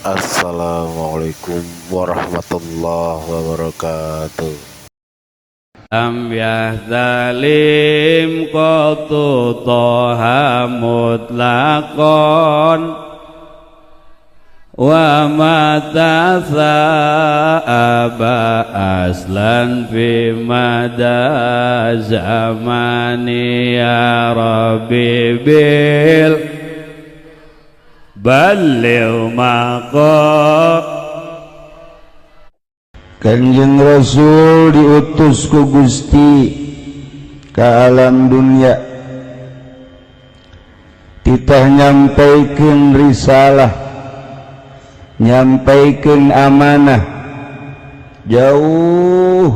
Assalamualaikum warahmatullahi wabarakatuh. Lam yahzalim qatu toha mutlaqon wa ma tasaba aslan fi mada zamani ya rabbi bil balligh maqa. Kanjeng Rasul diutus ku Gusti ka alam dunia, titah nyampaikeun risalah, nyampaikeun amanah jauh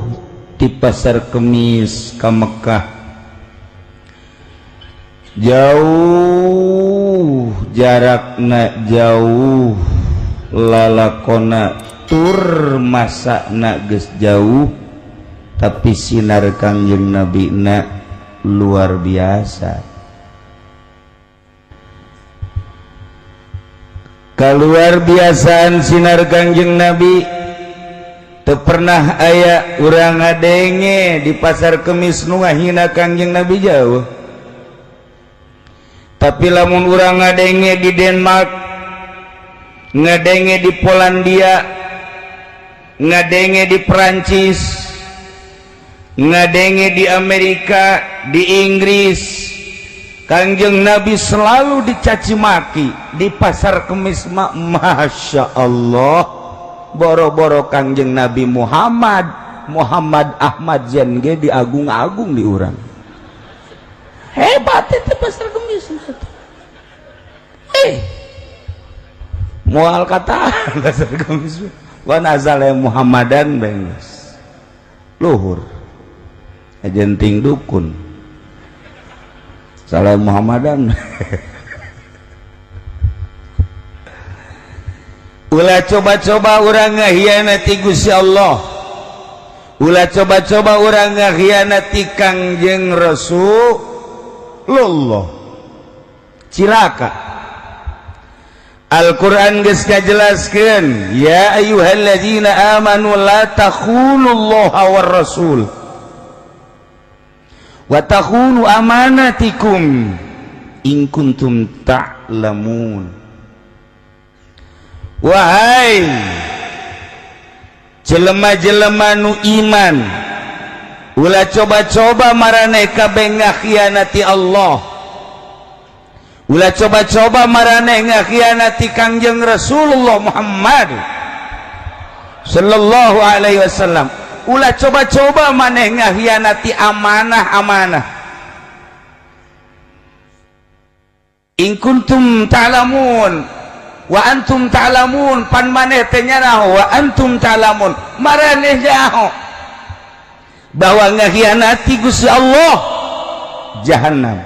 di Pasar Kemis ka Mekah, jauh jarakna, jauh lalakona, tur masana geus jauh, tapi sinar Kangjeng Nabi na luar biasa. Kaluar biasaan sinar Kangjeng Nabi teu pernah aya urang ngadenge di Pasar Kemis nu ngahina Kangjeng Nabi jauh. Tapi lamun urang ngadenge di Denmark, ngadenge di Polandia, ngadenge di Perancis, ngadenge di Amerika, di Inggris, Kangjeng Nabi selalu dicaci maki di Pasar Kemis mah. Masya Allah, boro-boro Kangjeng Nabi Muhammad, Muhammad Ahmad Zain ge diagung-agung di urang. Hebat itu Pasar Kemis. Moal kata Pasar Kemis. Wan azal Muhammadan bengus luhur ajenting dukun salah Muhammadan. Ulah coba-coba urang ngahianati Gusti Allah, ulah coba-coba urang ngahianati Kangjeng Rasulullah, cilaka. Al-Quran geus ngajelaskeun, ya ayyuhalladzina amanu la takhunullaha war rasul wa takhunu amanatikum in kuntum ta'lamun. Wahai jelema-jelema nu iman, ulah coba-coba maraneh kabeh ngakhianati Allah, ulah coba-coba maraneh ngakhianati Kangjeng Rasulullah Muhammad sallallahu alaihi wasallam, ulah coba-coba maneh ngakhianati amanah-amanah. In kuntum ta'lamun wa antum ta'lamun, pan maneh teh nyaraho wa antum ta'lamun, maraneh nyaho bahwa ngakhianati Gusti Allah jahannam,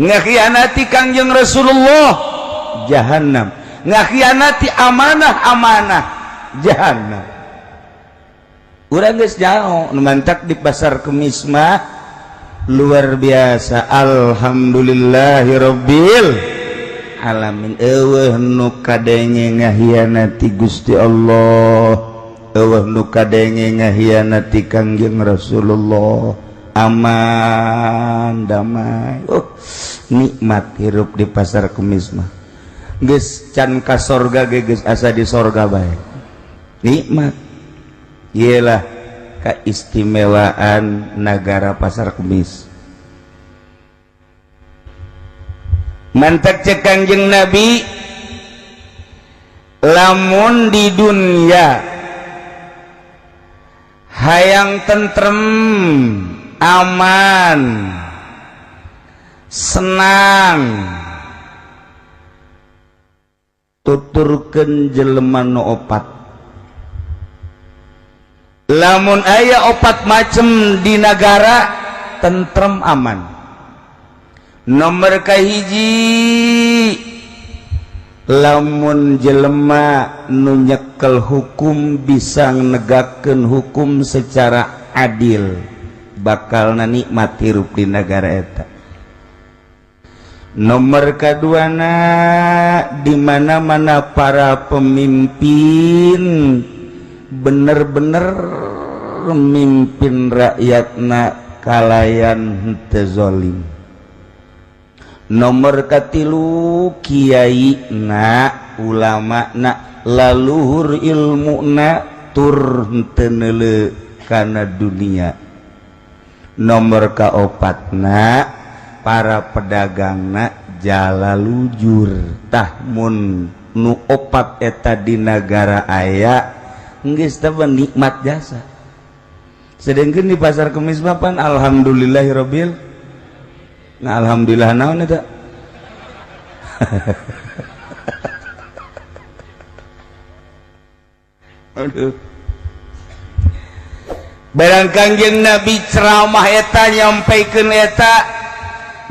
ngakhianati Kangjeng Rasulullah jahannam, ngakhianati amanah-amanah jahannam. Urang geus nyaho nu mantak di Pasar Kemis mah luar biasa. Alhamdulillahirabbil alamin. Eueuh nu kadenge ngahianati Gusti Allah, eueuh nu kadenge ngahianati Kangjeng Rasulullah, aman damai. Nikmat hirup di Pasar Kemis mah. Geus can ka sorga ge geus asa di sorga bae. Nikmat. Iyalah keistimewaan nagara Pasar Kemis. Mantak cek Kangjeng Nabi, lamun di dunia hayang tentrem, aman, senang, tuturkeun jelema nu opat. Lamun aya opat macem di nagara tentrem aman. Nomor kahiji, lamun jelema nu nyekel hukum bisa negakeun hukum secara adil, bakal nikmat hirup di nagara eta. Nomor kaduana di mana-mana para pemimpin bener-bener mimpin rakyatna kalayan henteu zalim. Nomor katilu kiai na ulama na laluhur ilmu na tur henteu neuleu kana dunia. Nomor kaopatna para pedagangna jala lujur. Tah mun nu opat eta di nagara aya geus teh nikmat jasa. Sedengkeun di pasar Kemis mah pan alhamdulillahirabbil. Nah alhamdulillah naon eta? Aduh. Barang Kangjeng Nabi ceramah eta nyampaikeun eta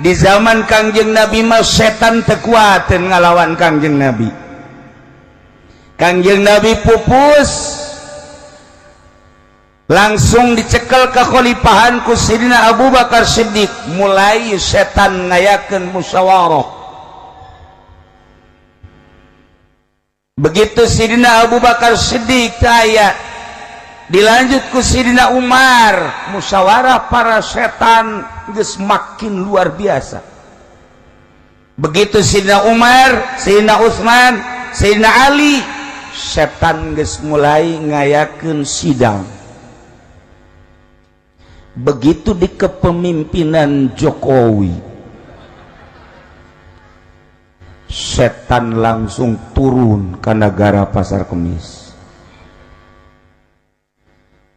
di zaman Kangjeng Nabi mah setan teu kuateun ngalawan Kangjeng Nabi. Kangjeng Nabi pupus langsung dicekel kekhalifahan ku Sidina Abu Bakar Siddiq. Mulai setan ngayakeun musyawarah. Begitu Sidina Abu Bakar Siddiq aya, dilanjut ku Sidina Umar, musyawarah para setan geus makin luar biasa. Begitu Sidina Umar, Sidina Utsman, Sidina Ali, setan geus mulai ngayakeun sidang. Begitu di kepemimpinan Jokowi, setan langsung turun ke negara Pasar Kemis.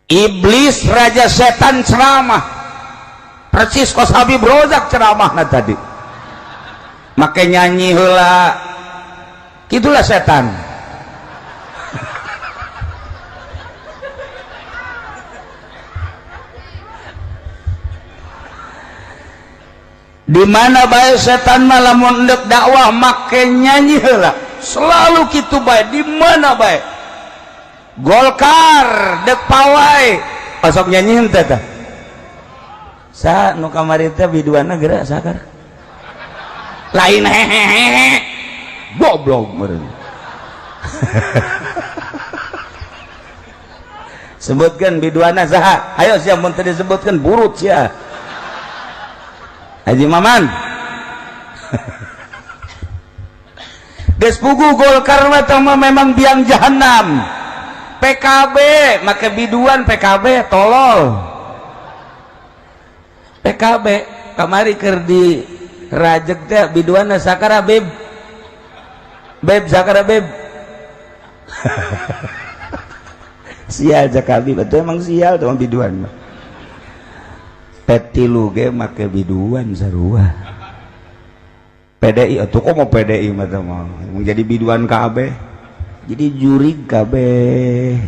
Iblis raja setan ceramah persis kos Habib Rozak ceramahna tadi, make nyanyi heula, gitulah setan. Di mana bae setan mah lamun endek dakwah make nyanyi heula, selalu kitu bae di mana bae. Golkar dek pawai osok nyanyi henteu tah. Sa nu kamari teh biduanna geura sakar. Lain hehehe. Goblok meureun. Sebutkeun biduanna saha? Ayo sia mun teu disebutkeun burut sia. Haji Maman. Geus puguh Golkar mah memang biang jahanam. PKB make biduan PKB tolol. PKB kamari keur di rajeg teh biduanna sakara beb. Beb sakara beb. Sial jakabi betul emang sial tuh biduan mah. Petilu ge make biduan sarua. PDI atuh kok mau PDI mah teh mah jadi biduan kabeh. Jadi jurig kabeh.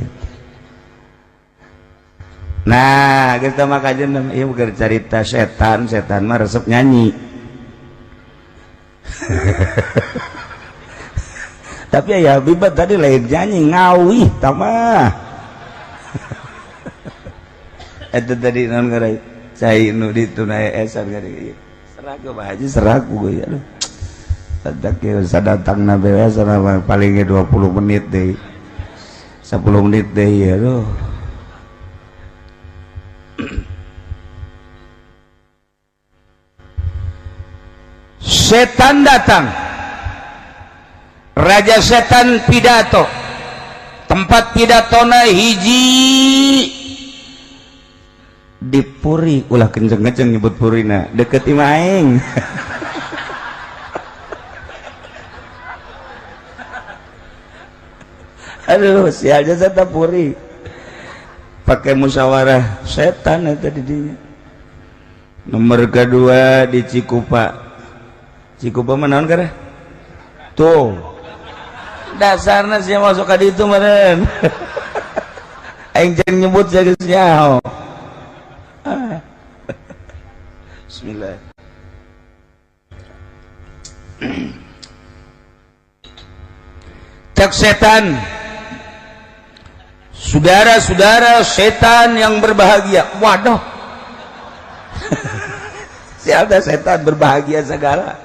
Nah, kita mah kajian ieu keur carita setan, setan mah resep nyanyi. Tapi ya Habib tadi lain nyanyi ngawih tamah. Eta tadi naon ngarai? Cai nu ditu na esan gari. Seraku Pak Haji seraku ya. Aduh. Sadak sadatangna beres paling 20 menit deh. 10 menit deh ya aduh. Setan datang. Raja setan pidato. Tempat pidatona hiji di Puri, ulah kenceng-kenceng nyebut Purina, deket imah aing. Aduh, sialnya setan Puri. Pakai musyawarah setan eta di dinya. Nomor kedua di Cikupa. Cikupa mah naon kareh? Tuh. Dasarna sia masuk ka ditu meureun. Aing jeung nyebut sia geus nyaho. Bismillah. Cek setan, saudara-saudara setan yang berbahagia. Waduh, siapa setan berbahagia segala.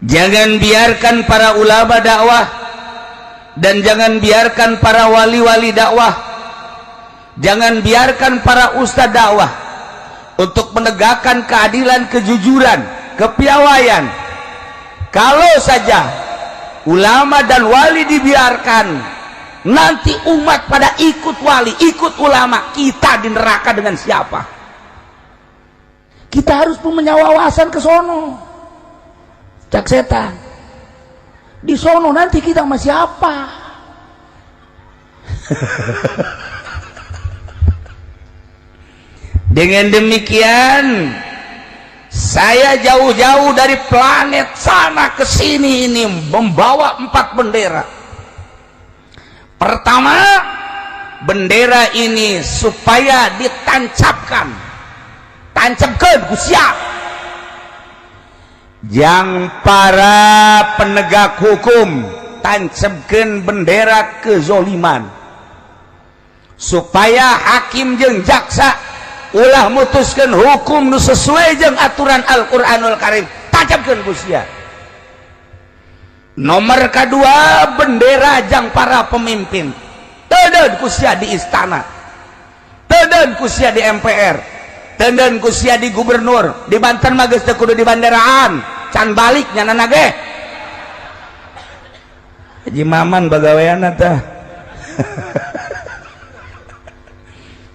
Jangan biarkan para ulama dakwah dan jangan biarkan para wali-wali dakwah, jangan biarkan para ustadz dakwah untuk menegakkan keadilan, kejujuran, kepiawaian. Kalau saja ulama dan wali dibiarkan, nanti umat pada ikut wali, ikut ulama, kita di neraka dengan siapa? Kita harus punya wawasan ke sono. Cak setan. Di sono nanti kita sama siapa? Dengan demikian, saya jauh-jauh dari planet sana ke sini ini membawa 4 bendera. Pertama, bendera ini supaya ditancapkan. Tancapkan ku siap. Yang para penegak hukum tancapkan bendera kezoliman supaya hakim jeung jaksa ulah mutuskeun hukum nu sesuai jeung aturan Al-Qur'anul Karim, tancapkeun ku sia. Nomor kedua, bendera jang para pemimpin, teudeun ku sia di istana, teudeun ku sia di MPR, teudeun ku sia di gubernur. Di Banten mah geus teu kudu di banderaan, can balik nyanana ge. Haji Maman bagaweana tah.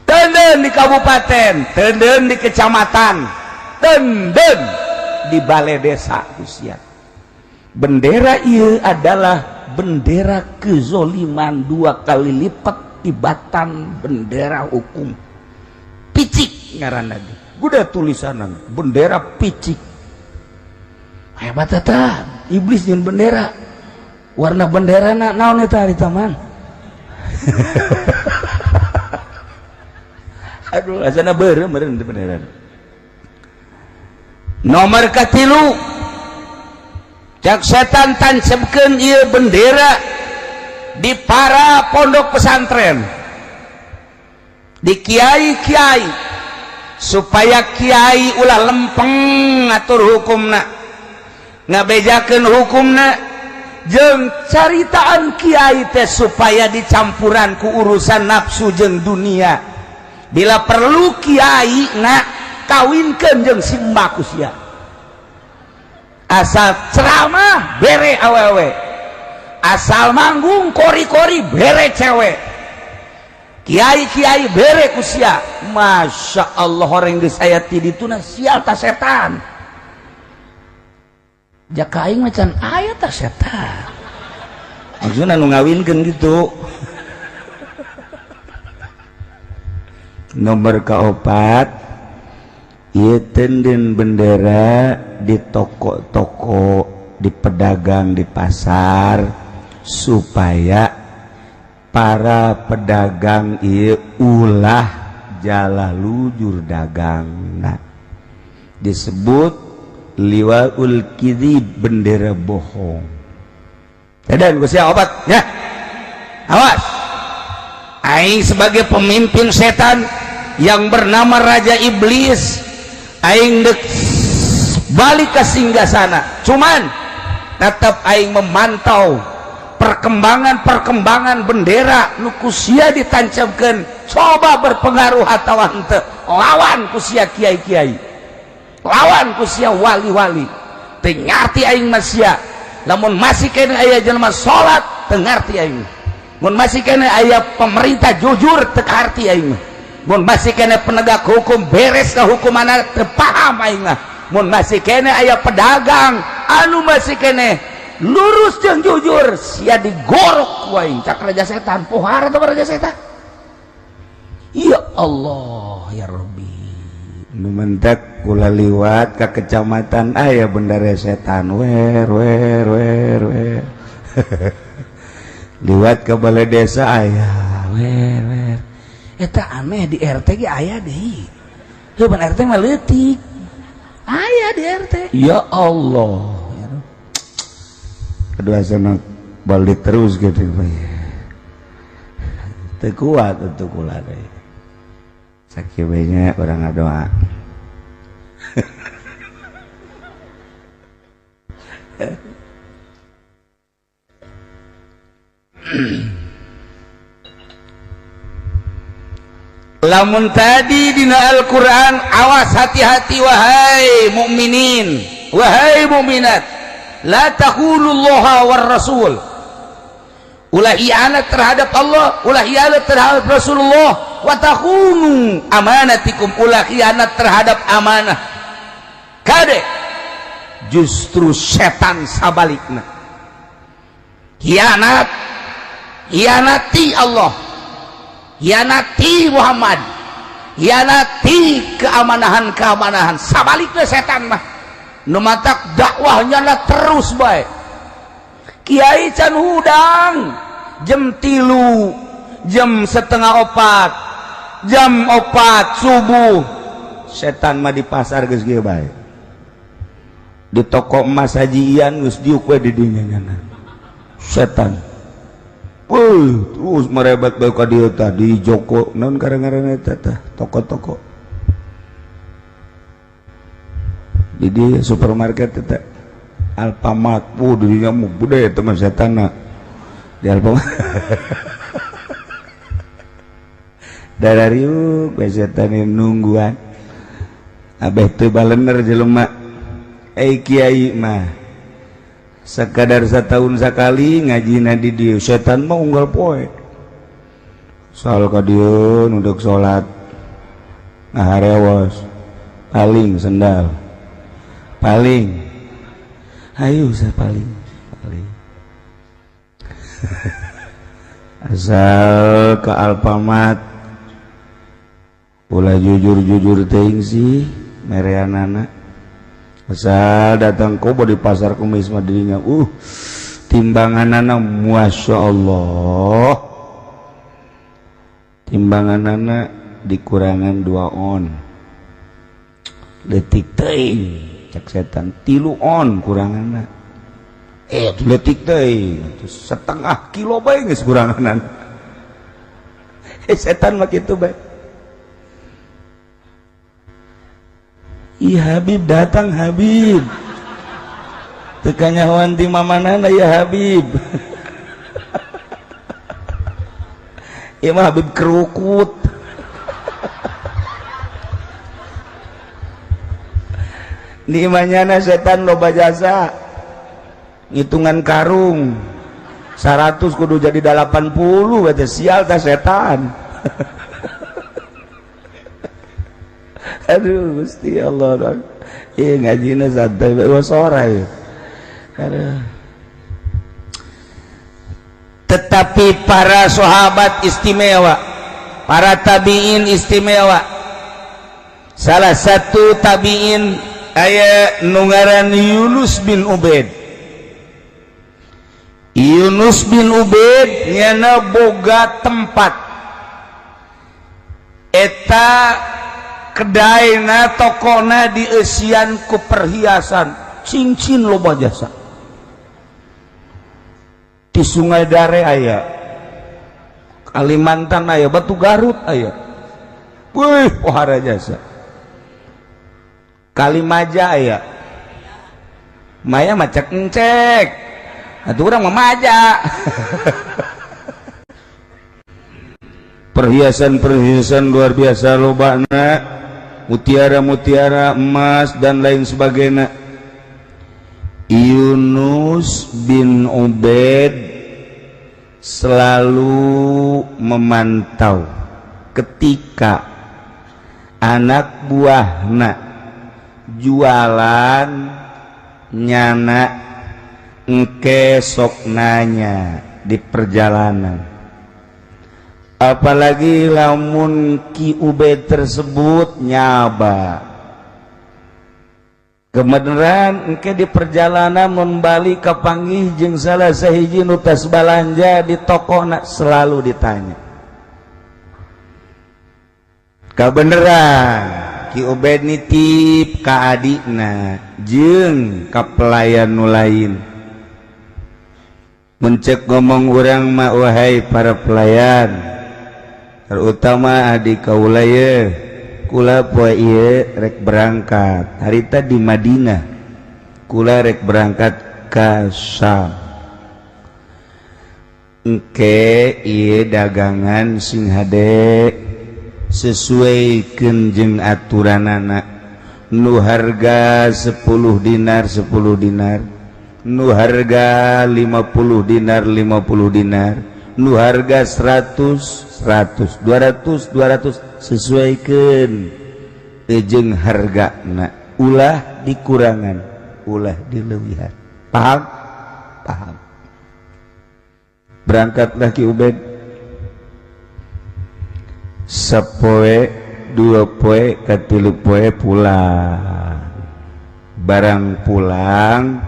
Teudeun di kabupaten, teudeun di kecamatan, teudeun di balai desa ku sia. Bendera ieu adalah bendera kezoliman 2 kali lipat tibatan bendera hukum. Picik ngaranna ge. Guda tulisanan bendera picik. Hebat eta, iblis jeung bendera. Warna benderana naon eta di taman? Aduh, asana beureum meureun teh bendera. Nomor katilu, cak setan tancapkeun ieu bendera di para pondok pesantren, di kiai-kiai, supaya kiai ulah lempeng ngatur hukumna, ngabejakeun hukumna, jeung caritaan kiai teh supaya dicampuran ku urusan nafsu jeung dunia. Bila perlu kiai na kawinkeun jeung simbah ku sia. Asal ceramah bere awewe, asal manggung kori-kori bere cewek, kiai-kiai bere ku sia. Masya Allah, orang geus aya ti dituna sial ta setan. Jaka aing macan aya ta setan. Maksudna nu ngawinkeun gitu. Nomor keempat, ieu teunden bendera di toko-toko, di pedagang di pasar, supaya para pedagang ieu ulah jala lujur dagangna. Disebut liwaul kidib, bendera bohong. Dan gue siap obat ya. Awas, aing sebagai pemimpin setan yang bernama Raja Iblis, aing dek balik ke singgasana. Cuman tetap aing memantau perkembangan-perkembangan bendera nu ku sia ditancapkeun, coba berpengaruh atawa henteu. Lawan ku sia kiai-kiai, lawan ku sia wali-wali. Teu ngarti aing mah sia. Lamun masih keneh aya jelema salat, teu ngarti aing. Mun masih keneh aya pemerintah jujur, teu ngarti aing. Mun masih keneh penegak hukum beres ka hukumanna, teu paham aing mah. Mun masih keneh aya pedagang anu masih keneh lurus jeung jujur, sia digorok ku aing. Cak raja setan, pohara teh raja setan. Ya Allah ya Rabbi. Nu mentek kula liwat ka kecamatan aya bendera setan, wer wer wer wer. Liwat ke balai desa aya wer wer. Eta aneh di RT ge aya deui. Heuh ban RT mah leutik. Aya di RT. Ya Allah. Kedua sana balik terus gitu. Teu kuat untuk kula deui. Sakieu we nya urang ngadoa. Lamun tadi dina Al-Qur'an awas hati-hati wahai mukminin, wahai mukminat, la taqulullaha war rasul. Ulah hianat terhadap Allah, ulah hianat terhadap Rasulullah, wa takhunu amanatikum, ulah hianat terhadap amanah. Kade justru setan sabalikna. Hianat, hianati Allah, hianati Muhammad, hianati keamanahan-keamanahan. Sabalikna setan mah nu matak dakwahnya lah terus bae. Kiai can hudang jam 3, jam 3:30, jam 4 subuh, setan mah di pasar geus kieu bae. Di toko emas Haji Ian geus diuk we di dinya nyana. Setan. Wuh, terus merebet bae ka dieu tah di Joko naon karang-karang eta tah toko-toko. Di dieu supermarket eta Alfamart, wuh di dinya mah gede eta mah setanna. Di Alfamart. Darariuk we setan nungguan. Abeh teu balener jelema. Kiai mah sekadar setahun sekali ngajina di dieu, setan mah unggal poe. Soal ka dieu nuduk salat ngaharewos paling sendal paling ayo saya paling paling asal ke Alfamart ulah jujur-jujur teuing sih mereanana. Asal datang kobo di pasar kemis mah dirinya, timbanganana masya Allah, timbanganana dikurangan 2 on, letik teuing cek setan 3 on kuranganna, letik teuing setengah kilo bae geus kuranganan. Setan mah kitu bae. Ih Habib datang Habib, tekanyawan di mamanana ya Habib. Ieu mah Habib kerukut. Di imanyana setan loba jasa ngitungan karung 100 kudu jadi 80 berarti sial tah setan. Aduh Gusti Allah, iya ngajina santai bae sore. Aduh. Tetapi para sahabat istimewa, para tabi'in istimewa. Salah satu tabi'in aya nu ngaran Yunus bin Ubaid. Yunus bin Ubaid nyana boga tempat eta kedaina tokona dieusian ku perhiasan cincin loba jasa. Di Sungai Dare aya, Kalimantan aya, Batu Garut aya, wih pohara jasa. Kalimaja aya, maya macak encek, atuh urang mah maja. Perhiasan-perhiasan luar biasa lobana, mutiara-mutiara emas dan lain sebagainya. Yunus bin Ubaid selalu memantau ketika anak buahna jualan nyana engke sok nanya di perjalanan. Apalagi lamun Ki Ubaid tersebut nyaba kebenaran engke di perjalanan mun balik kapanggih jeung salah sahiji nu tas balanja di toko nak selalu ditanya. Kebenaran Ki Ubaid nitip ka adikna jeung ka pelayan nu lain. Mencek ngomong urang mah wahai para pelayan, terutama adik kaula ye, kula poe ieu rek berangkat harita di Madinah, kula rek berangkat ka Syam. Engke ieu dagangan sing hade sesuaikeun jeung aturanana. Nu harga 10 dinar 10 dinar, nu harga 50 dinar 50 dinar, nu harga 100 100, 200 200, sesuaikan jeung hargana, ulah dikurangan, ulah dileuwihan. Paham? Paham. Berangkatlah Ki Ubed sapoe, dua poe, katilu poe pulang. Barang pulang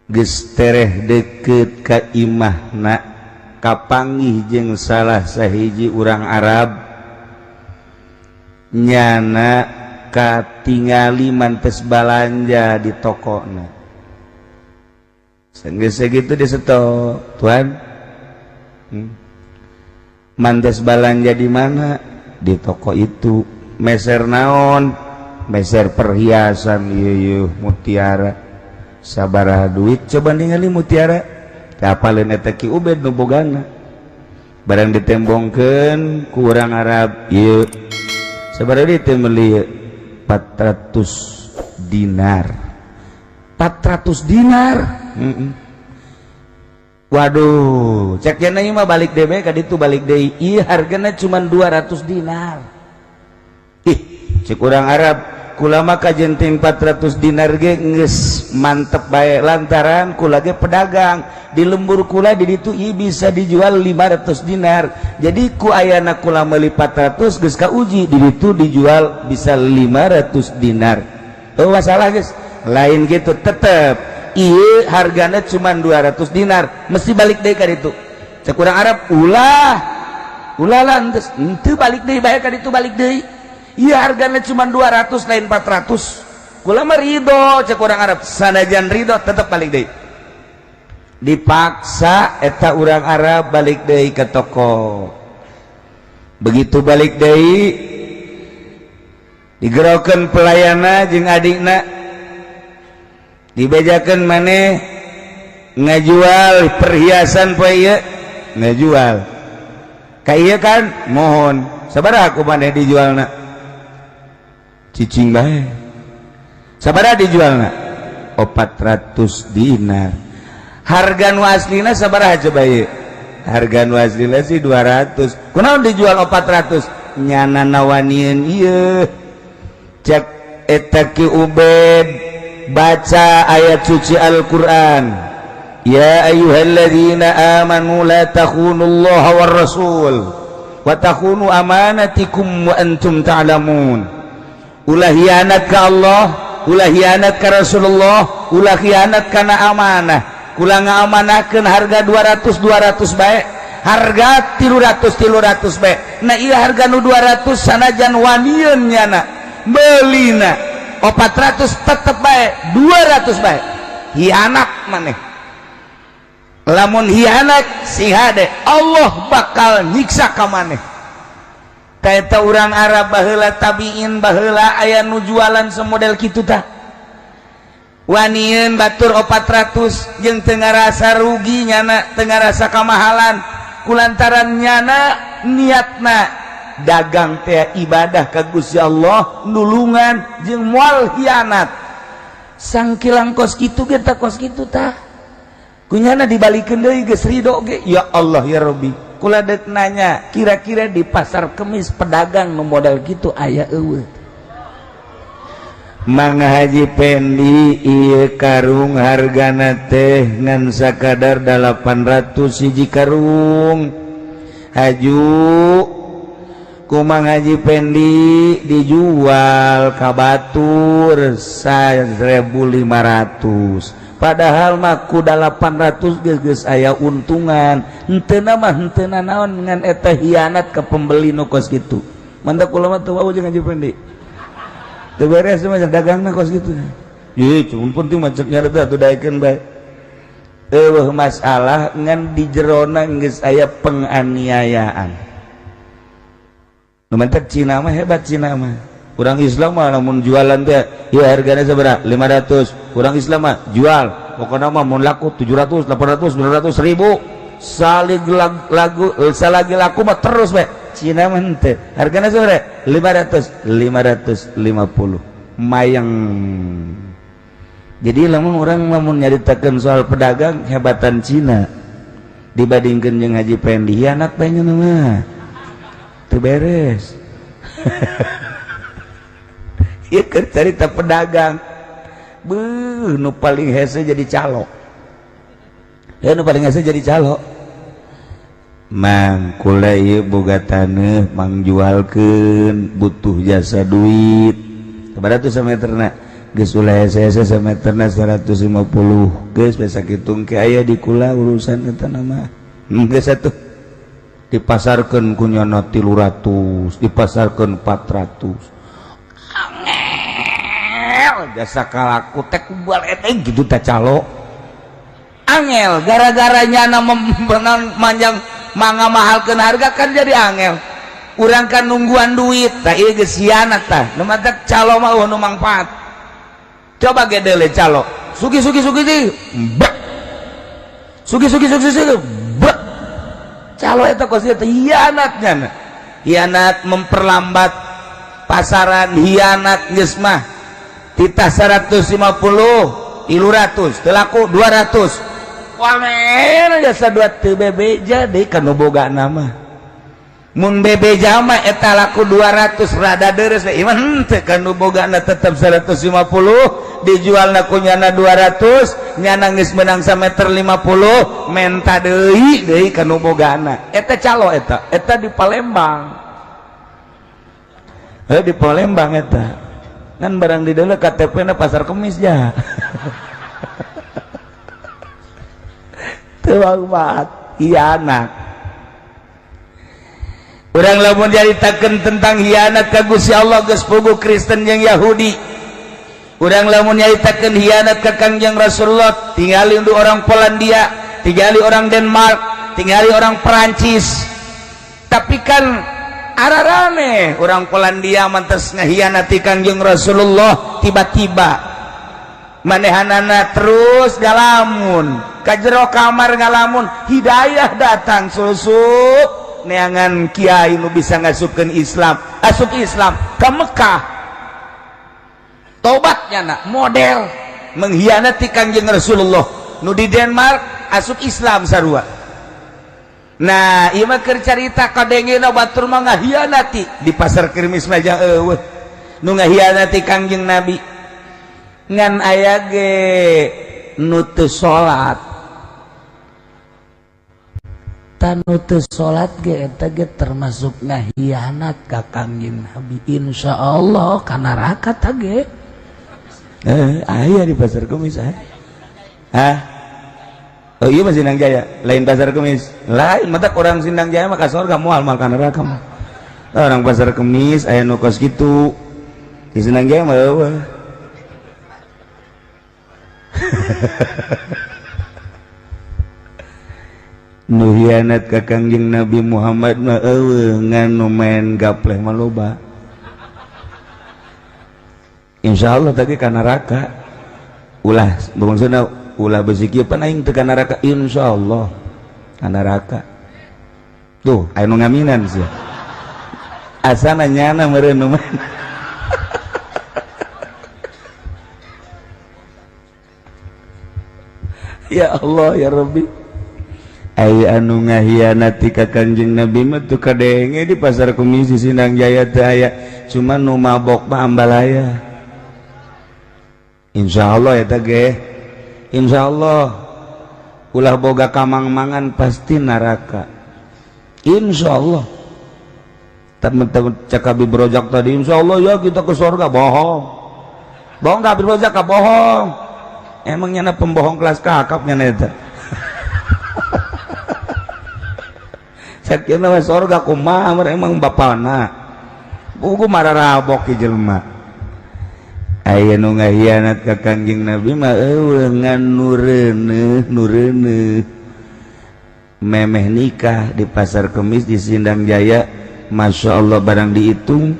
geus tereh deket ka imahna, kapanggih jeung salah sahiji urang Arab. Nyana katingali mantes balanja di tokona. Sanggeus sakitu diseto, "Tuan, Mantes balanja di mana?" "Di toko itu." "Meser naon?" "Meser perhiasan ieu mutiara." "Sabaraha duit?" "Coba ningali mutiara." Apaleun eta Ki Ubed nu bogana. Barang ditembongkeun ku urang Arab, "Ieu sabaraha duit teh meuli?" "400 dinar." "400 dinar?" Waduh, cek cenah mah balik deui ka ditu, balik deui. Ieu hargana cuma 200 dinar. Ih, cek urang Arab, "Kula mah kajenting 400 dinar ge geus mantep bae, lantaran kula ge pedagang di lembur kula di ditu ieu bisa dijual 500 dinar. Jadi ku ayana kula meuli 400 geus kauji di ditu dijual bisa 500 dinar." Oh, masalah geus lain gitu, tetep ieu hargana cuma 200 dinar, mesti balik deui ka ditu. Cek urang Arab, "Ulah, ulah lah, henteu henteu, balik deui bae ka ditu, balik deui. Ieu hargana cuma 200, lain 400. Kula mah ridho." Cek urang Arab, "Sanajan ridho tetep balik deui." Dipaksa eta urang Arab balik deui ke toko. Begitu balik deui, digerokeun pelayana jeung adikna, dibejakeun, "Maneh ngajual perhiasan poe ieu?" "Ngajual." "Ka ieu kan?" "Mohon." "Sabaraha ku maneh dijualna?" "Cicing bae." "Sabaraha dijualna?" "400 dinar." "Harga nu aslina sabaraha coba ieu?" "Harga nu aslina sih 200." "Kunaon dijual 400?" "Nyana nawanieun ieu." Cek eta Ki Ubed baca ayat suci Al-Qur'an, "Ya ayyuhalladzina amanu la takhunullaha war rasul wa takhunu amanatikum wa antum ta'lamun." Ulah hianat ka Allah, ulah hianat ka Rasulullah, ulah hianat kana amanah. Kula ngaamanakeun harga 200 200 bae, harga 300 300 bae. Nah, ieu harga nu 200, sanajan wanieun nyana belina 400 tetep bae 200 bae. Hianat maneh. Lamun hianat sing hade, Allah bakal nyiksa ka maneh. Eta urang Arab baheula, tabiin baheula, aya nu jualan semodel kitu tah, wanieun batur 400 jeung teu ngarasa rugi nyana, teu ngarasa kamahalan, kulantaran nyana niatna dagang teh ibadah ka Gusti Allah, nulungan jeung moal hianat. Sangkilang kos kitu ge tah, kos kitu tah kunyana dibalikeun deui geus ridho ge. Ya Allah ya Rabbi, kula dek nanya, kira-kira di Pasar Kemis pedagang nu modal gitu aya euweuh? Mang Haji Pendi, ieu karung hargana teh ngan sakadar 800 hiji karung. Haju ku Mang Haji Pendi dijual ka batur 1500, padahal mah ku 800 geus geus aya untungan. Henteu mah henteu naon, ngan eta hianat ke pembeli nu kos kitu. Mantap, kula mah teu wau jeung Haji Pendi. Teu beres mah dagangna kos kitu. Ieu cuma penting mah cek nyarita atuh, daekeun bae. Euweuh masalah, ngan di jerona geus aya penganiayaan. Nu mantak Cina mah hebat, Cina mah. Urang Islam mah lamun jualan teh ieu hargana sabaraha? 500. Urang Islam mah jual pokona mah mun laku 700, 800, 900, 1000. Salig lagu salagi laku mah terus bae. Cina mah henteu. Hargana sabaraha? 500, 550. Mayang. Jadi lamun urang lamun nyaritakeun soal pedagang hebatan Cina dibandingkeun jeung Haji Pendi hianat bae nya mah. Teu beres. Ieu keur carita pedagang. Beuh nu paling hese jadi calo. Ya nu paling hese jadi calo. Mang kula ieu boga taneuh mangjualkeun butuh jasa duit. Sabaraha tuh sameterna? Geus ulah hese-hese sameterna 150. Geus basa kitung ke aya di kula urusan eta mah. Geus atuh. Dipasarkeun ku nyana 300, dipasarkeun 400. Angel jasa kalaku teh kubal eta gitu teh calo. Angel gara-gara nyana manjang mangga mahalkeun harga kan jadi angel. Urang kan nungguan duit tah ieu geus hianat tah. Nu matak calo mah eueuh nu mangfaat. Coba gedele calo. Sugi sugi sugi sugi. Bek. Sugi sugi sugi sugi. Bek. Calo eta kos ieu teh hianat nyana. Hianat memperlambat pasaran, hianat geus mah. Titah 150, 300, teu laku 200. Wamen jasa dua teu bebeja deui ka nu boga nama. Mun bebeja mah eta laku 200 rada deres ieu mah henteu ka nu bogana tetep 150 dijualna ku nyana 200 nyana geus meunang sameter 50 menta deui deui ka nu bogana. Eta calo eta, eta di Palembang. Heuh di Palembang eta. Ngan barang di deuleu KTP na Pasar Kemis ja. Teu manfaat hianat. Urang lamun nyaritakeun tentang hianat ka Gusti Allah geus puguh Kristen jeung Yahudi. Urang lamun nyaritakeun hianat ka Kangjeng Rasulullah tingali untuk orang Polandia, tingali orang Denmark, tingali orang Perancis. Tapi kan ararane orang Polandia mantes ngahianati Kangjeng Rasulullah tiba-tiba manehanana terus ngalamun ka jero kamar ngalamun hidayah datang susup neangan kiai nu bisa ngasupkeun Islam, asup Islam ke Mekah. Tobatnya nak model mengkhianati Kangjeng Rasulullah nu di Denmark asup Islam sarua. Nah ieu mah keur carita kadengena batur mah ngahianati di Pasar Kemis mah jang eueuh nu ngahianati Kangjeng Nabi. Ngan aya ge nu teu salat. Tanu teu salat ge eta ge termasuk ngahianat ka Kangjeng Nabi. Insyaallah ka neraka ta ge. Aya di Pasar Kemis ah. Hah? Oh iya mah Sindang Jaya, lain Pasar Kemis. Lain matak orang Sindang Jaya mah ka sorga moal moal ka neraka mah. Orang Pasar Kemis aya nu kos kitu. Di Sindang Jaya mah eueuh. Nu hianat ka Kangjeng Nabi Muhammad mah eueuh ngan nu main gapleh mah loba. Insyaallah tadi ka neraka. Ulah maksudna ulah besi kieu pan aing teu ka neraka insyaallah ka neraka. Tuh aya nu ngaminan sia. Asana nyana meureun nu main. Ya Allah ya Rabbi. Aya anu ngahianati ka Kangjeng Nabi mah teu kadenge di Pasar Kemis di Sindang Jaya teh aya, cuma nu mabok mah ambalaya. Insyaallah eta ge. Insyaallah ulah boga kamang-mangan pasti neraka. Insyaallah. Teman-teman cek Habib Rozak tadi insyaallah ya kita ke surga, bohong. Bohong ka Habib Rozak ka bohong. Emang nyana pembohong kelas kakap nyana eta. Sakieu mah surga kumaha emang bapana. Buku mararabok ki jelema. Aya nu ngahianat ka Kangjeng Nabi mah eueuh ngan nu reuneuh nu reuneuh. Memeh nikah di Pasar Kemis di Sindang Jaya, Masya Allah barang dihitung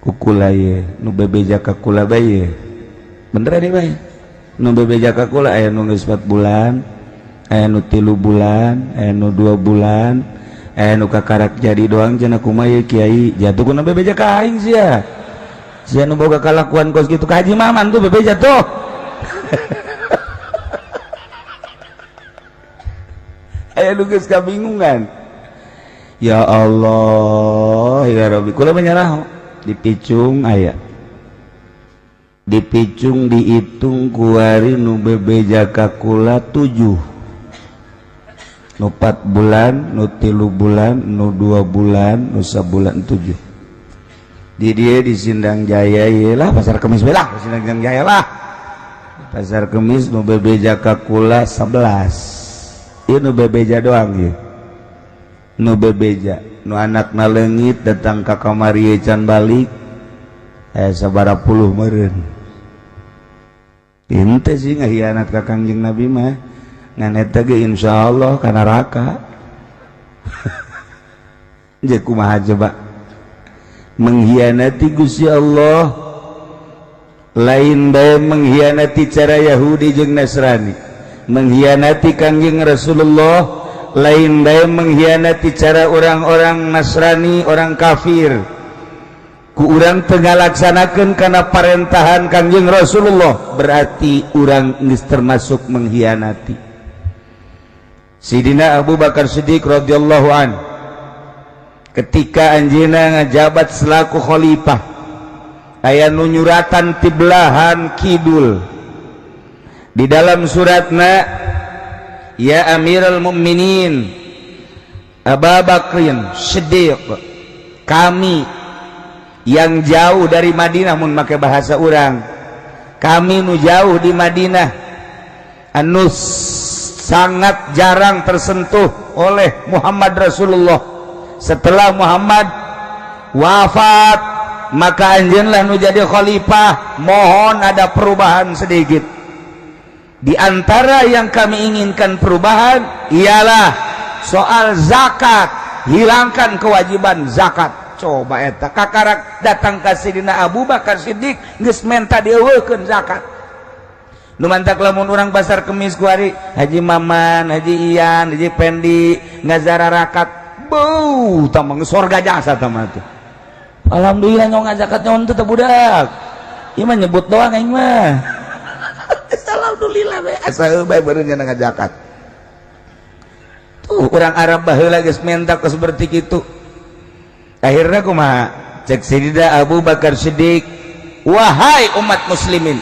Ku kula ye nu bebeja ka kula bae bener deh bae nu bebeja ka kula aya nu geus 4 bulan, aya nu 3 bulan, aya nu 2 bulan, aya nu kakarak jadi doang cenah kumaha ye kiai jatuh kuna bebeja ka aing sia. Sia nu boga kalakuan kos kitu ka Haji Maman tuh bebeja tuh. Aya nu geus kabingungan. Ya Allah ya Rabbi kula menyerah dipicung aya dipicung dihitung kuari nu bebeja ka kula 7 nu 4 bulan nu 3 bulan nu 2 bulan nu sabulan 7 di dia di Sindang Jaya ieu lah pasar Kemis we lah Sindang Jaya lah pasar Kemis nu bebeja ka kula 11 ieu nu bebeja doang ieu nu bebeja nu anakna leungit datang ka kamari can balik sabara puluh meureun henteu sih ngahianat ka Kangjeng Nabi mah ngan eta ge insyaallah ka neraka. Jeung kumaha coba mengkhianati Gusti Allah lain bae mengkhianati cara Yahudi jeung Nasrani, mengkhianati Kangjeng Rasulullah lain bae mengkhianati cara orang-orang Nasrani, orang kafir. Ku urang teu ngalaksanakeun kana parentahan Kangjeng Rasulullah berarti urang geus termasuk mengkhianati. Sidina Abu Bakar Siddiq radhiyallahu an ketika anjeunna ngajabat selaku khalifah aya nu nyuratan ti belahan kidul. Di dalam suratna, ya Amirul Mukminin Abu Bakrin Siddiq, kami yang jauh dari Madinah, mun make bahasa urang, kami nu jauh di Madinah anu sangat jarang tersentuh oleh Muhammad Rasulullah. Setelah Muhammad wafat maka anjeunlah nu jadi khalifah, mohon ada perubahan sedikit. Di antara yang kami inginkan perubahan ialah soal zakat, hilangkan kewajiban zakat. Coba eta kakarak datang ka Sidina Abu Bakar Siddiq geus menta dieuweuhkeun zakat. Nu mantak lamun urang pasar Kemis kuari Haji Maman, Haji Ian, Haji Pendi ngazararakat, beuh tamang sorga jasa tah tuh. Alhamdulillah nyong ngazakat nyon teh budak. Ieu mah nyebut doang aing mah. Alhamdulillah bae asa bae beureun nya ngazakat. Tuh urang Arab baheula geus menta kos seperti kitu. Akhirnya kumaha? Cek Sidina Abu Bakar Siddiq, wahai umat muslimin,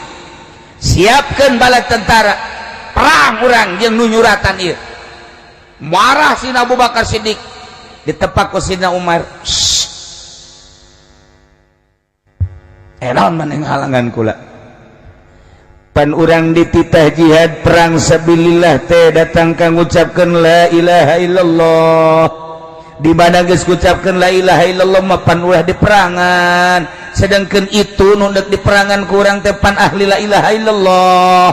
siapkan bala tentara perang urang jeung nu nyuratan ieu. Marah Sidina Abu Bakar Siddiq, ditepak ku Sidina Umar. Naon maneh ngahalangan kula? Pan urang dititah jihad perang sabilillah teh datang ka ngucapkeun la ilaha illallah. Di mana geus ngucapkeun la ilaha illallah mah pan ulah diperangan. Sedangkan itu nu deuk diperangan ku urang teh pan ahli la ilaha illallah.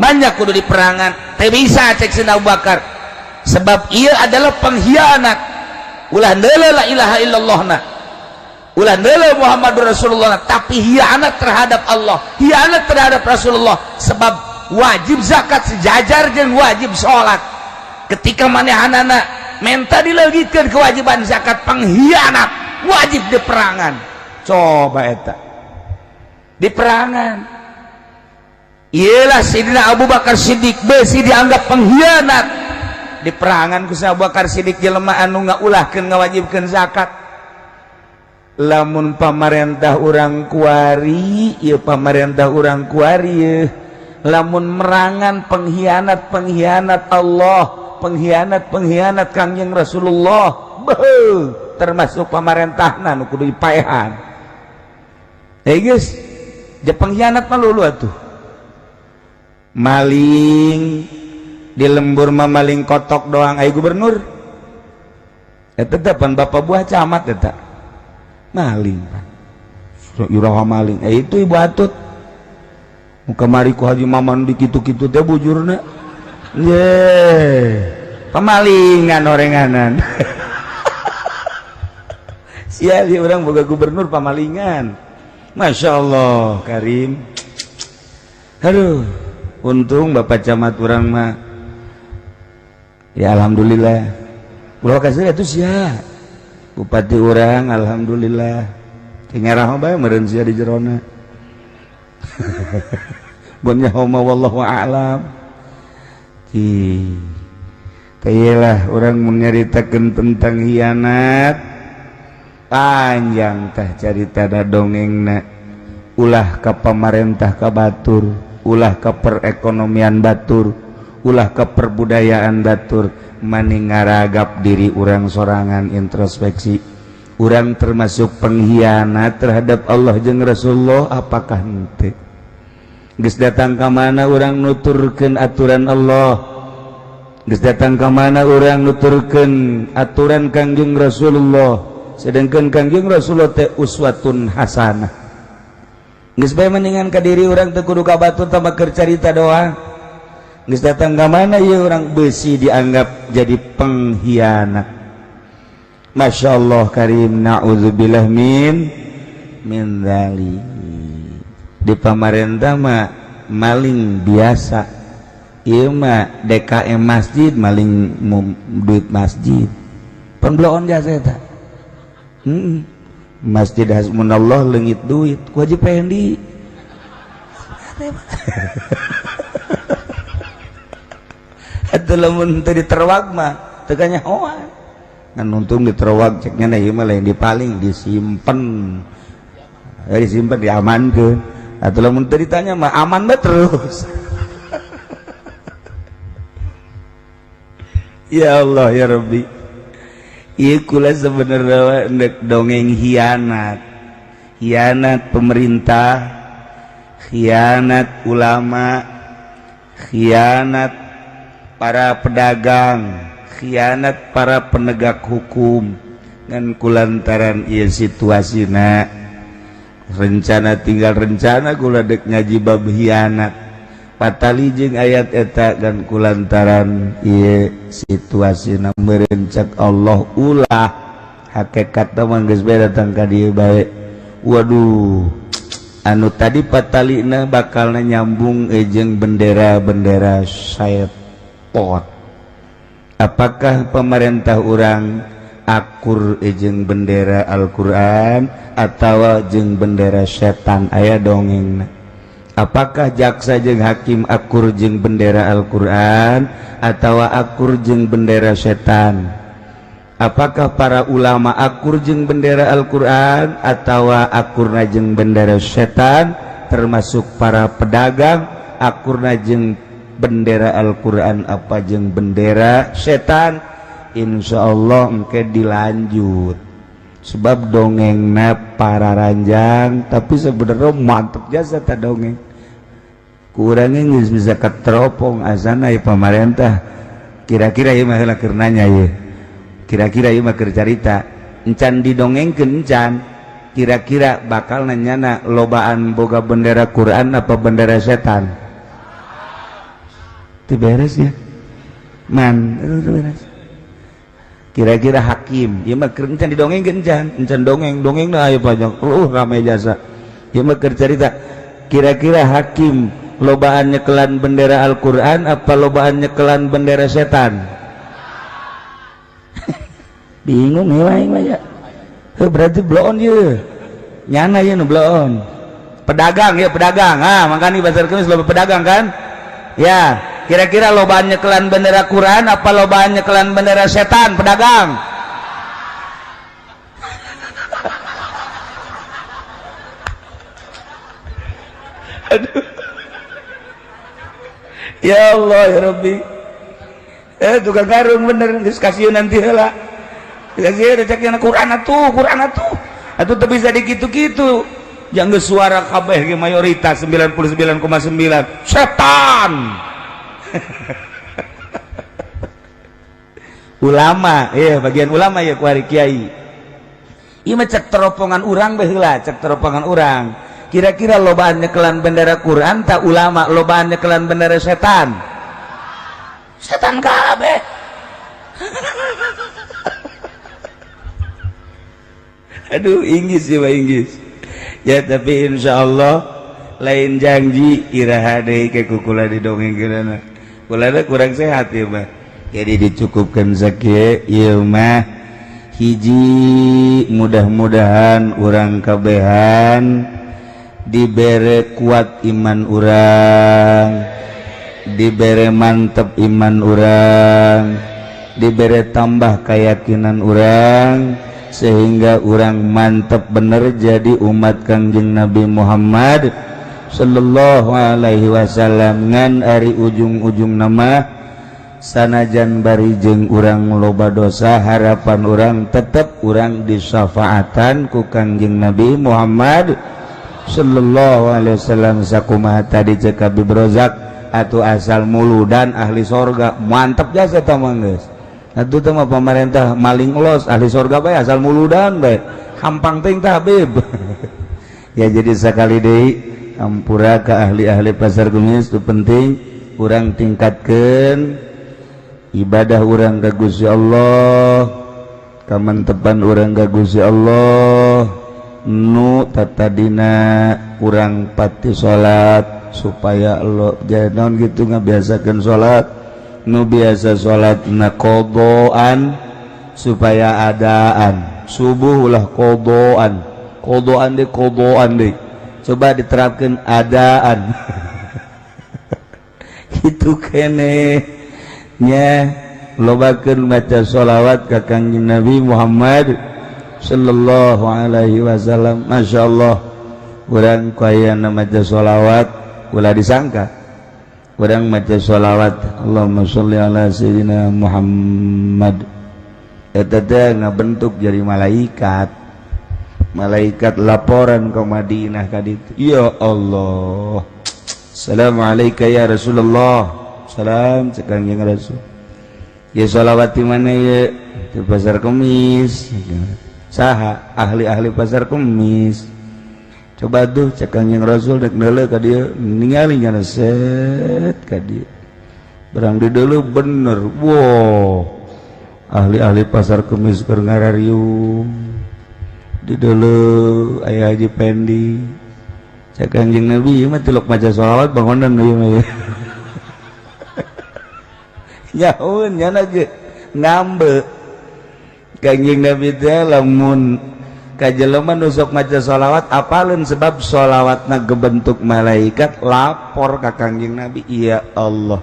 Banyak kudu diperangan. Teh bisa cek Sidina Abu Bakar. Sebab ieu adalah pengkhianat. Ulah neuleuh la ilaha illallahna. Ulah neuleuh Muhammadur Rasulullah, tapi hianat terhadap Allah, hianat terhadap Rasulullah. Sebab wajib zakat sejajar jeung wajib salat. Ketika manehanana menta dileungitkeun kewajiban zakat, pengkhianat wajib diperangan. Coba eta diperangan. Iyalah Sidina Abu Bakar Siddiq besi dianggap pengkhianat. Diperangan ku Abu Bakar Siddiq jelema anu ngaulahkeun ngawajibkeun zakat. Lamun pamarentah urang kuari ieu pamarentah urang kuari ieu lamun merangan pengkhianat-pengkhianat Allah, pengkhianat-pengkhianat Kangjeng Rasulullah, beuh termasuk pamarentahna nu kudu dipaehan. Geus, je pengkhianat mah lulu atuh. Maling di lembur mah maling kotok doang ai gubernur. Eta teh pan bapak buah camat eta. Maling pan. Iraha maling. Itu ibu atut. Kamari ku Haji Maman dikitu-kitu teh bujurna. Ye. Pemalingan orenganan. Sia dia orang boga gubernur pamalingan. Masya Allah Karim. Aduh, untung Bapak Camat urang mah. Ya alhamdulillah. Ulah kasih atuh sia. Bupati urang alhamdulillah. Tinggal bae meureun sia di jerona. Mun nyaho mah wallahu a'lam. Lah orang menyaritakan tentang hianat panjang tah carita da dongengna, ulah ka pamarentah ka batur, ulah ka perekonomian batur, ulah ka perbudayaan batur, maning ngaragap diri urang sorangan introspeksi. Urang termasuk pengkhianat terhadap Allah jeung Rasulullah apakah henteu? Geus datang ka mana urang nuturkeun aturan Allah, geus datang ka mana urang nuturkeun aturan Kangjeng Rasulullah, sedangkan Kangjeng Rasulullah teh uswatun hasanah. Geus bae mendingan ka diri urang teu kudu ka batur tambah keur carita doang. Geus datang ka mana ieu urang beusi dianggap jadi pengkhianat. Masya Allah Karim, na'udzubillah min dzalik. Di pamarentah mah maling biasa. Ieu mah DKM masjid maling duit masjid. Pembloon jasa eta. Masjid Hasbunallah leungit duit ku Haji Pendi. Atuh lamun teu diterwag mah teu kanyahoan. Ngan untung diterwag ceknya na ieu mah lain dipaling disimpen. Disimpen diamankeun. Atuh lamun teu ditanya mah aman bae terus. Ya Allah ya Rabbi. Ieu kula sebenarnya ndek dongeng hianat. Hianat pemerintah, khianat ulama, khianat para pedagang, khianat para penegak hukum. Ngan kulantaran ieu situasina rencana tinggal rencana kula dek ngaji bab hianat. Patali jeung ayat eta dan kulantaran ieu situasina meureun cek Allah ulah hakekat mah geus bae datang ka dieu bae. Waduh, anu tadi patalina bakalna nyambung jeung bendera-bendera syaiton. Apakah pemerintah urang akur jeung bendera Al-Qur'an atawa jeung bendera setan? Aya dongengna. Apakah jaksa jeung hakim akur jeung bendera Al-Qur'an atawa akur jeung bendera setan? Apakah para ulama akur jeung bendera Al-Qur'an atawa akurna jeung bendera setan? Termasuk para pedagang akurna jeung bendera Al-Qur'an apa jeung bendera setan? Insyaallah engke dilanjut. Sebab dongengna para ranjang, tapi sebenarnya mantep jasa ta dongeng. Kurangnya geus bisa keteropong asana ya pemerintah. Kira-kira ieu mah heula keur nanya ieu. Kira-kira ieu mah keur carita. Encan didongengkeun encan. Kira-kira bakal nanyana lobaan boga bendera Quran apa bendera setan? Teu beres ya. Man, teu beres. Kira-kira hakim, ieu mah keur encan didongengkeun encan, encan dongeng, dongengna aya panjang. Rame jasa. Ieu mah keur carita. Kira-kira hakim lobaan nyekelan bendera Al-Qur'an apa lobaan nyekelan bendera setan? Bingung ya aing mah ya. Berarti bloon ye. Nyana ye nu bloon. Pedagang ya pedagang. Ah, makanya pasar kemis loba pedagang kan? Ya, kira-kira lobaan nyekelan bendera Quran apa lobaan nyekelan bendera setan pedagang? Aduh. Ya Allah ya Rabbi. Tukang karung bener geus kasieun nanti heula. Kasieun cek yang Quran atuh, Quran atuh. Atuh teu bisa dikitu-kitu. Jangan suara kabeh ge mayoritas 99,9 setan. Ulama, iya bagian ulama ya kuari kiai. Ieu mah cek teropongan urang bae heula, cek teropongan urang. Kira-kira lobaan nyekelan bendera Quran tak ulama lobaan nyekelan bendera setan? Setan kabeh. Aduh Inggris ya Pak Inggris. Ya tapi insyaallah lain janji iraha deui ke kukula didongengkeunana. Kulana kurang sehat ya mah. Jadi dicukupkan sakieu ieu mah hiji mudah-mudahan urang kabehan dibere kuat iman urang, dibere mantep iman urang, dibere tambah keyakinan urang sehingga urang mantep bener jadi umat Kangjeng Nabi Muhammad sallallahu alaihi wasallam. Ngan ari ujung-ujung nama sanajan bari jeung urang loba dosa, harapan urang tetep urang disyafaatan ku Kangjeng Nabi Muhammad sallallahu alaihi wasallam. Sakumaha tadi cek Habib Rozak atau asal muludan ahli sorga mantep jasa tah mah geus. Atuh teh mah pamarentah maling los ahli sorga bae asal muludan bae hampang teuing tah Habib. Ya jadi sakali deui ampura ka ahli-ahli Pasar Kemis itu penting urang tingkatkeun ibadah urang ka Gusti Allah, kamantepan urang ka Gusti Allah. Nu tatadina kurang pati salat supaya lo jadi naon gitu ngabiasakeun salat, nu biasa salat na qodoan supaya adaan subuh ulah qodoan, qodoan deh qodoan deh coba diterapkan adaan. Itu kene nya lobakeun maca sholawat ka Kangjeng Nabi Muhammad sallallahu alaihi wasallam. Masya Allah urang kayana maca sholawat ulah disangka urang maca sholawat Allahumma sholli ala sayyidina Muhammad eta teh ngabentuk jadi malaikat. Malaikat laporan ke Madinah ka ditu, ya Allah, assalamualaikum ya Rasulullah. Salam cek Kangjeng Rasul. Ya sholawat di mana ya? Di Pasar Kemis. Saha ahli-ahli Pasar Kemis. Coba tuh cek Kangjeng Rasul dek neuleuh ka dieu ningali nyana set ka dieu. Barang di deuleuh bener. Wow. Ahli-ahli Pasar Kemis keur ngarariung. Di deuleuh aya Haji Pendi. Cek Kangjeng Nabi ieu mah tilok maca sholawat bangonan ieu mah. Nyaun nyana ge ngambe. Kangjeng Nabi teh lamun ka jelema nu sok maca sholawat apaleun sebab sholawatna gebentuk malaikat lapor ka Kangjeng Nabi. Ya Allah,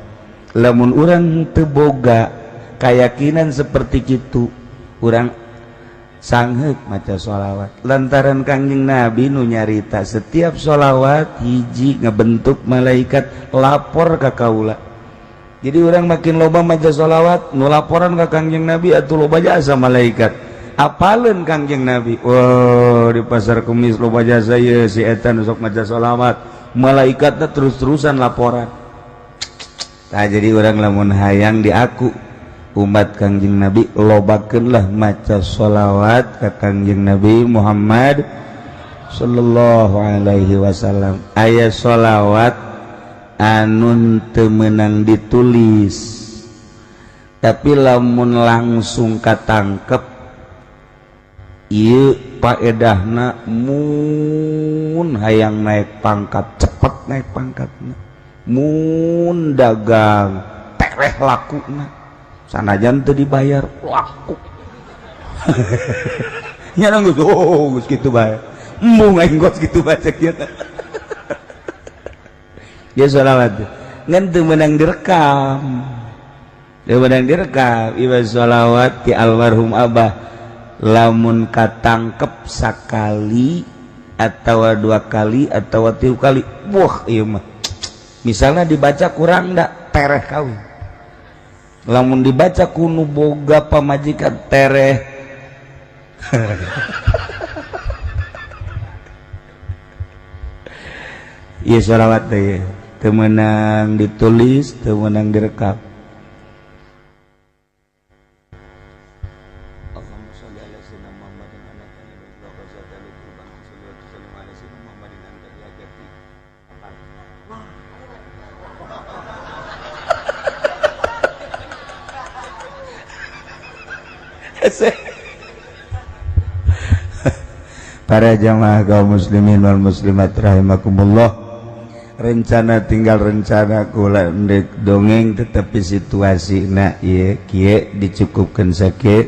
lamun urang teu boga keyakinan seperti kitu urang sangheuk maca sholawat lantaran Kangjeng Nabi nu nyarita setiap sholawat hiji ngebentuk malaikat lapor ka kaula. Jadi orang makin loba maca sholawat nu laporan ka Kangjeng Nabi atuh loba jasa malaikat. Apaleun Kangjeng Nabi? Wah, di Pasar Kemis loba jasa ye si eta nu sok maca sholawat. Malaikatna terus-terusan laporan. Tah jadi orang lamun hayang diaku umat Kangjeng Nabi lobakeunlah maca sholawat ka Kangjeng Nabi Muhammad sallallahu alaihi wasallam. Aya sholawat anun teu meunang ditulis tapi lamun langsung katangkep ieu paedahna mun hayang naik pangkat cepet naik pangkatna, mun dagang tereh lakuna sanajan teu dibayar laku. Nya geus oh geus kitu bae embung aing geus kitu bae cek ieu. Ya sholawat ngan teu meunang direkam, teu meunang direkam. Ieu sholawat ti almarhum abah lamun katangkep sakali atau dua kali atau tilu kali, wah ieu mah misalnya dibaca kurang dak tereh kawin. Lamun dibaca ku nu boga pamajikan tereh. Ieu sholawat teh teu meunang ditulis, teu meunang direkam. Allahumma sholli ala sayyidina Muhammadin Para jamaah kaum muslimin wal muslimat rahimakumullah, rencana tinggal rencana, kula ndek dongeng, tetapi situasi na ieu kieu, dicukupkan sakieu.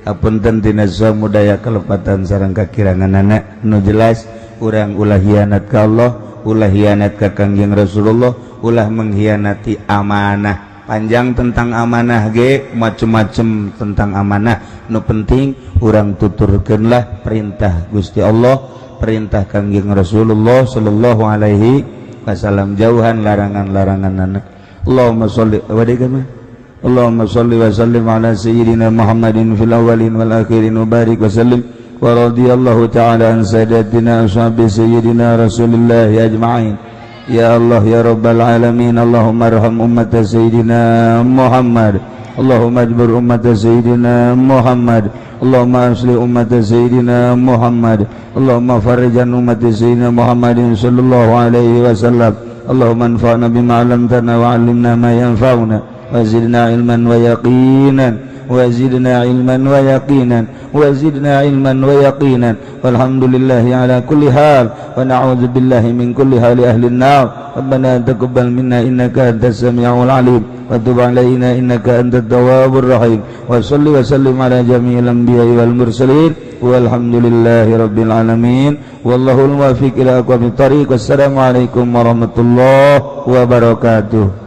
Apunten tina samudaya kelepatan sareng kakiranganana. Nu jelas urang ulah hianat ka Allah, ulah hianat ka Kangjeng Rasulullah, ulah mengkhianati amanah. Panjang tentang amanah ge, macem-macem tentang amanah. Nu penting urang tuturkeunlah perintah Gusti Allah, perintah Kangjeng Rasulullah sallallahu alaihi wasallam, jauhan larangan-larangan anak. Allahumma sholli wa Allahumma sholli wa sallim ala sayyidina Muhammadin fil awwalin wal akhirin wa barik wa sallim wa radiyallahu ta'ala an sadatina ashabi sayyidina Rasulillah ajma'in. Ya Allah, ya Rabbal alamin, Allahumma arham ummat sayyidina Muhammad, Allahumma ajbur ummat sayyidina Muhammad, Allahumma asli ummat sayyidina Muhammad, Allahumma farrijan ummat sayyidina Muhammadin sallallahu alaihi wasallam. Allahumma anfa'na bima 'allamtana wa 'allimna ma yanfa'una wa zidna ilman wa yaqinan, wa zidna ilman wa yaqinan, wa zidna ilman wa yaqinan. Walhamdulillahi ala kulli hal wa na'udzu billahi min kulli hali ahli an-nar. Rabbana taqabbal minna innaka antas samiul alim wa tub alaina innaka antat tawwabur rahim. Wa salli wa sallim ala jami'il anbiya'i wal mursalin, walhamdulillahi rabbil alamin, wallahul muwaffiq ila aqwamit thariq. Wassalamu alaikum warahmatullahi wabarakatuh.